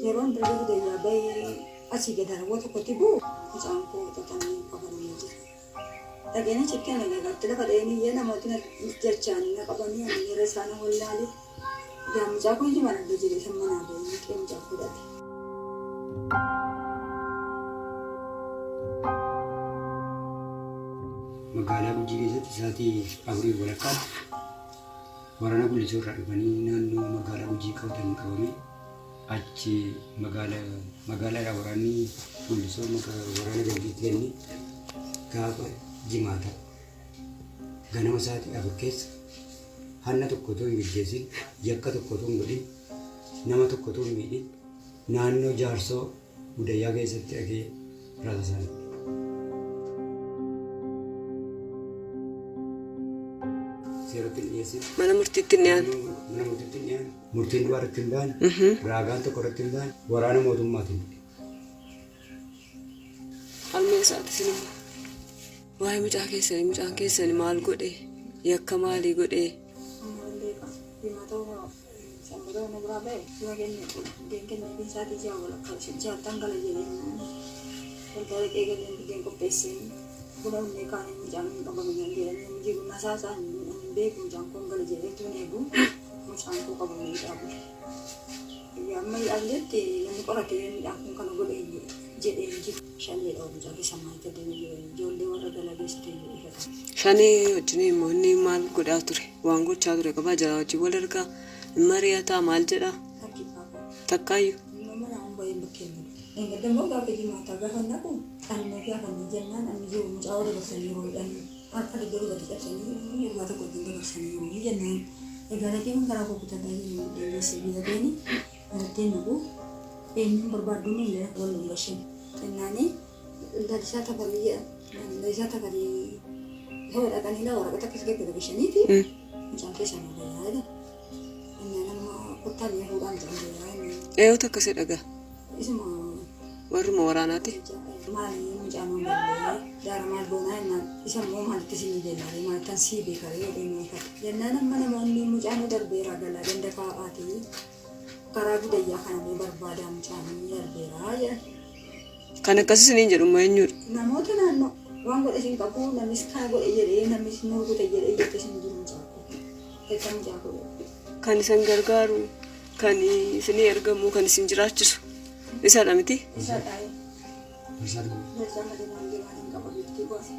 Yeroon darbe gudayyaa bahee asii gad harawwa tokkotti bu'u mucaan koo xaxamee qabamee jira. Dhaqeen achitti ani lagatti lafa dha'een iyyee namooti na jechaan na qabanii ani miira isaa na wallaale. Egaa mucaa koo ijuma arga jedhee san manaa bahee maqee mucaa koo dhabe. Magaalaa Gujii keessatti sa'aatii afurii walakkaatti waraana Gullisoo irraa dhufanii naannoo magaalaa Gujii qabatanii qabame achi magaalaadhaa waraanni Gullisoo waraana Gandiitti kenne gaafa jimaata ganama sa'aatii 4 keessa hanna tokko otoo hin geggeessin, yakka tokko otoo hin godhin, nama tokko otoo hin miidhin naannoo Jaarsoo Gudayyaa keessatti dhaqee rasaasaan seeratti hin dhiyeessin. Mana murtiitti hin dhiyaanne. Mana murtiitti hin dhiyaanne. Murtiin du'aa irratti hin baane. Raagaan tokko irratti hin baane. Waraana mootummaatiin. Harmee isaati isin immoo. Waa'ee mucaa keessanii mucaan keessanii maal godhe? Yakka maalii godhe? Amma hin beeka. Himata sanbata na biraa ba'e buna kenne buddeen kenneefiin sa'aatii 6 walakkaa ja'attan gala jedheen waldaa dhaqee galeen buddeen qopheesseen buna dhugnee kaanee mucaan hin qabame naan jedhanii namni jiru nasaa isaa hin beeku mucaan koo hin gala jedhee utuu hin eegu mucaan koo qabamee hidhaa bule. Amma yaalletti namni qoratee mucaan kun kana godhe jedhee hin jiru. Shaneedha mucaa keessa maal jedhanii jiran ijoollee warra galageessite iyyuu ifatan. Shanee wajjin immoo inni maal godhaa ture? Waan gochaa ture qabaa jira wajjin wal argaa hin mari'ataa maal jedhaa? Lakki baaba. Takkaayyuu. Inni mana hin bahin bakkee hin galu. Dheengadda immoo gaafa jimaataa gaafa naqu annee gaafannee jennaan anni jiru mucaa wal dabarsanii yeroo hidhanii harka dugda duubatti cabsanii waggaa tokko wajjin dabarsanii yeroo jennaan egaa dhaqee karaa koo kutadhaa jedhee deebisee bitateeni Maratteen naqu eenyuun barbaaddu nuun wal dhungashin. Jennaani Lalisaa Tafarii jedhan. Lalisaa Tafarii yoo dhaqanii laa waraqata akkas gaggalagashaniiti mucaan keessan nu gayaa jedhan. Jennaan amma kottaa biyya fuudhaa mucaan gayaa jennaan. Eenyutu akkasii dhagaa? Isuma Warruma waraanaati. Maali mucaan nu gallee jaara maal goonaa jennaan isa immoo maalitti isinii jennaan maalittan sii beekaree jedhee nu ifate. Jennaan amma namoonni mucaan nu darbeera galaa ganda kaa'aatii Karaa gudayyaa kana mee barbaadaa mucaan inni darbeera jedhan. Kan akkas isiniin jedhu immoo eenyudha? Namoota naannoo waan godhe isin qabu namnis kana godhe jedhee namnis nu rukute jedhee jette isin jiru mucaa koo. Jette mucaa koo. Kan isin gargaaru, kan isinii ergamu, kan isin jiraachisu isadha miti? Isadha. Barsaa Barsaa malee naan jabaan hin qaba beektii gosa.